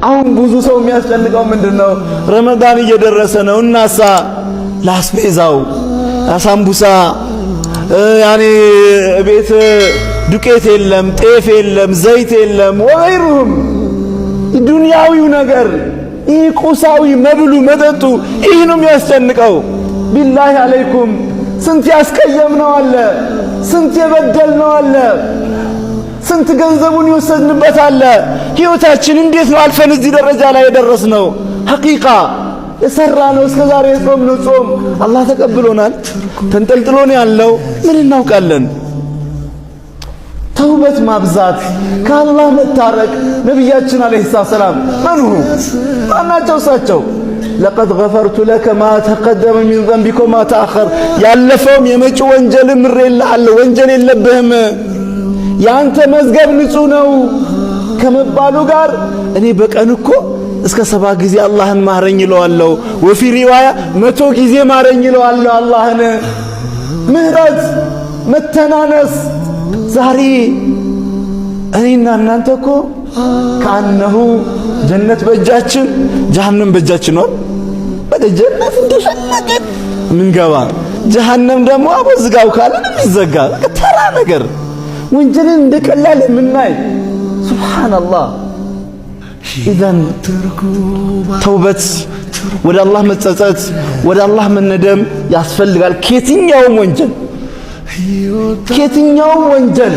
አሁን ብዙ ሰው የሚያስጨንቀው ምንድነው? ረመዳን እየደረሰ ነው። እናሳ ላስቤዛው አሳምቡሳ ያኔ ቤት ዱቄት የለም፣ ጤፍ የለም፣ ዘይት የለም፣ ወገይሩህም ዱንያዊው ነገር ይህ ቁሳዊ መብሉ መጠጡ ይህ ነው የሚያስጨንቀው። ቢላሂ አለይኩም ስንት ያስቀየምነው አለ፣ ስንት የበደልነው አለ፣ ስንት ገንዘቡን የወሰድንበት አለ። ህይወታችን እንዴት ነው አልፈን እዚህ ደረጃ ላይ የደረስነው? ሐቂቃ የሰራ ነው እስከ ዛሬ የጾምነው ጾም አላህ ተቀብሎናል? ተንጠልጥሎ ነው ያለው? ምን እናውቃለን? ተውበት ማብዛት፣ ከአላህ መታረቅ። ነቢያችን عليه السلام መንሁ ማናቸው? እሳቸው لقد غفرت لك ما تقدم من ذنبك وما تأخر፣ ያለፈውም የመጪው ወንጀል ምሬልሃለሁ፣ ወንጀል የለብህም፣ የአንተ መዝገብ ንጹህ ነው ከመባሉ ጋር እኔ በቀን እኮ እስከ 70 ጊዜ አላህን ማረኝ እለዋለሁ። وفي رواية 100 ጊዜ ማረኝ እለዋለሁ አላህን። ምህረት መተናነስ። ዛሬ እኔና እናንተ እኮ كأنه ጀነት በእጃችን ጀሃነም በእጃችን ነው። በቃ ጀነት እንደፈለግን ምንገባ፣ ጀሃነም ደግሞ አቦ ዝጋው ካለን የሚዘጋ ተራ ነገር፣ ወንጀልን እንደቀላል የምናይ سبحان الله። إذن ተውበት፣ ወደ አላህ መጸጸት፣ ወደ አላህ መነደም ያስፈልጋል። ከየትኛውም ወንጀል ከየትኛውም ወንጀል።